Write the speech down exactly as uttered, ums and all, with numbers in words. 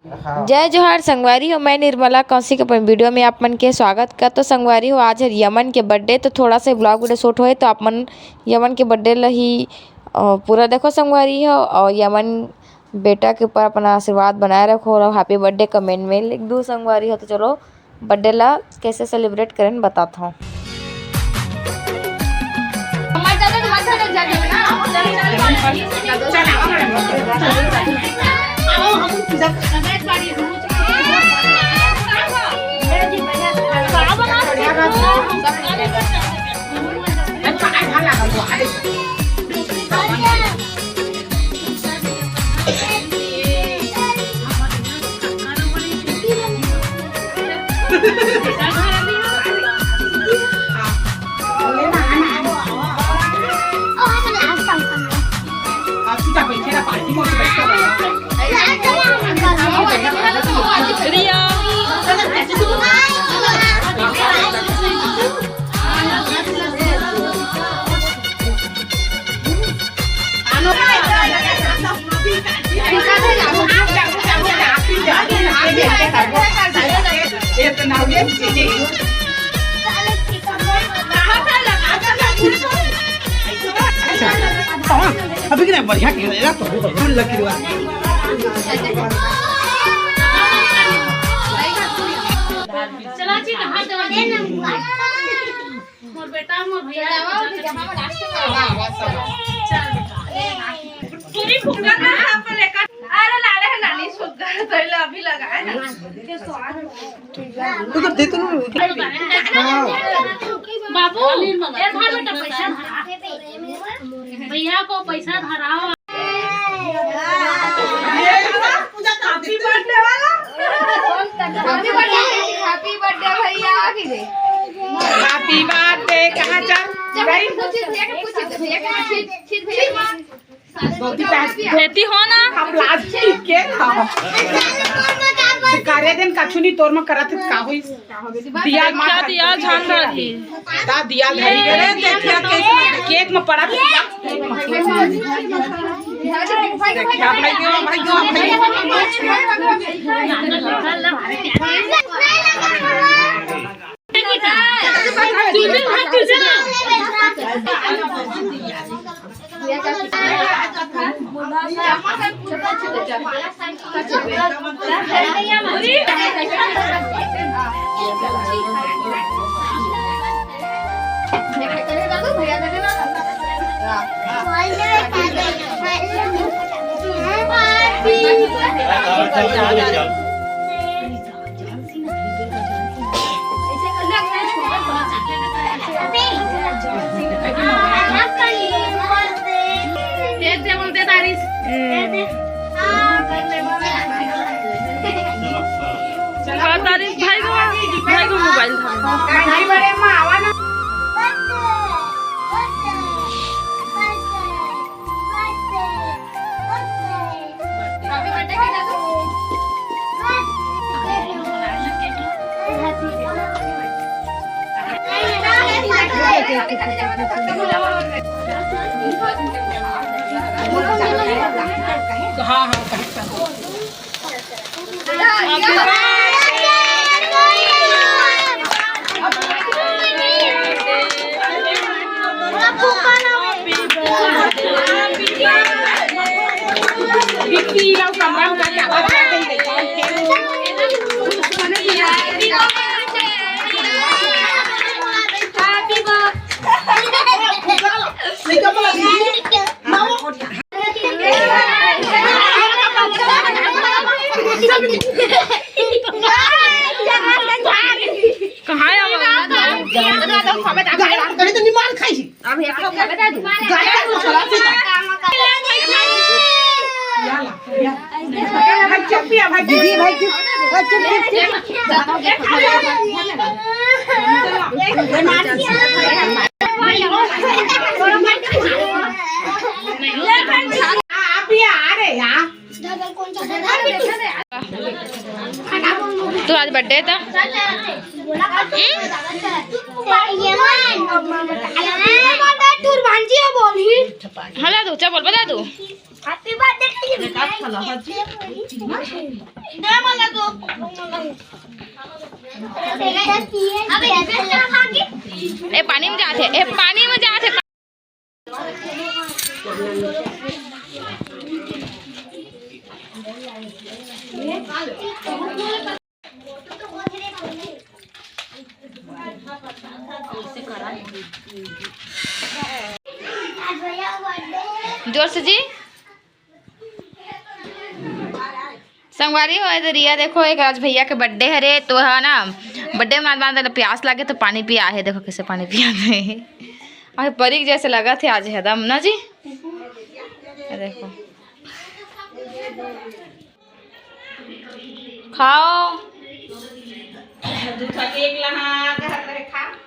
जय जोहार संगवारी हो, मैं निर्मला कौशिक अपन video में आप मन के स्वागत करत हों। संगवारी हो, आज हर यमन के birthday, तो थोड़ा सा vlog video shoot होए, तो आप मन यमन के birthday ल ही, अ, पूरा देखो संगवारी हो, और यमन बेटा के ऊपर अपना आशीर्वाद बनाए रखो, और happy birthday comment में लिख दू संगवारी हो। तो चलो, birthday ला कैसे celebrate करेन, बतात हों। अभी के ना बढ़िया के एला तो बढ़िया लग के बा। चला जी, नहा धोआ दे। मोर बेटा, मोर भैया। पूरी फुग्गा का साफ लेकर। अरे लाले है नानी, फुग्गा तो अभी लगाए ना। उधर दे तो ना। हाँ। बाबू, ये धर बेटा, पैसा धरा। भैया को पैसा धराओ। Happy birthday वाला। Happy birthday, happy birthday भैया। Happy birthday कहाँ चल? चल, भाई। कुछ, कुछ, कुछ, कुछ, कुछ, खेती हो ना। हम प्लास्टिक के खाओ। कार्य दिन कछु नहीं तोर में करत का होई। दिया क्या मार दिया झांझा रही। ता दिया धरी गए। केक में पड़ा था। क्या भाई क्यों, भाई क्यों, भाई क्यों? का तारीफ भाई को, भाई को मोबाइल था। हाँ, हाँ, सही, सही। कहाँ है वो? अरे तो निमान खाई। अब ये तो खबर है। गाय का मसाला से। भाई चुप पिया, भाई चुप। दीदी, भाई चुप। भाई चुप, चुप, चुप। आप ये आ रहे यहाँ। तो आज birthday था। हम्म? ये मन। टूर भांजी है बोली। हाँ दादू, क्या बोल बता दू। Happy birthday to you. दे मला दो। अबे, ए, पानी में जाथे, ए, पानी में जाथे। जोर से जी। संगवारी हो, ए दे रिया देखो, एक आज भैया के birthday हरे, तो हा ना, birthday मनात मनात प्यास लागे, तो पानी पिया हे। देखो कैसे पानी पिया हे। अउ परी के जैसे लगथे आज एकदम ना जी। ए देखो, खाओ। दूसरा केक लहा, कहत रहे खा।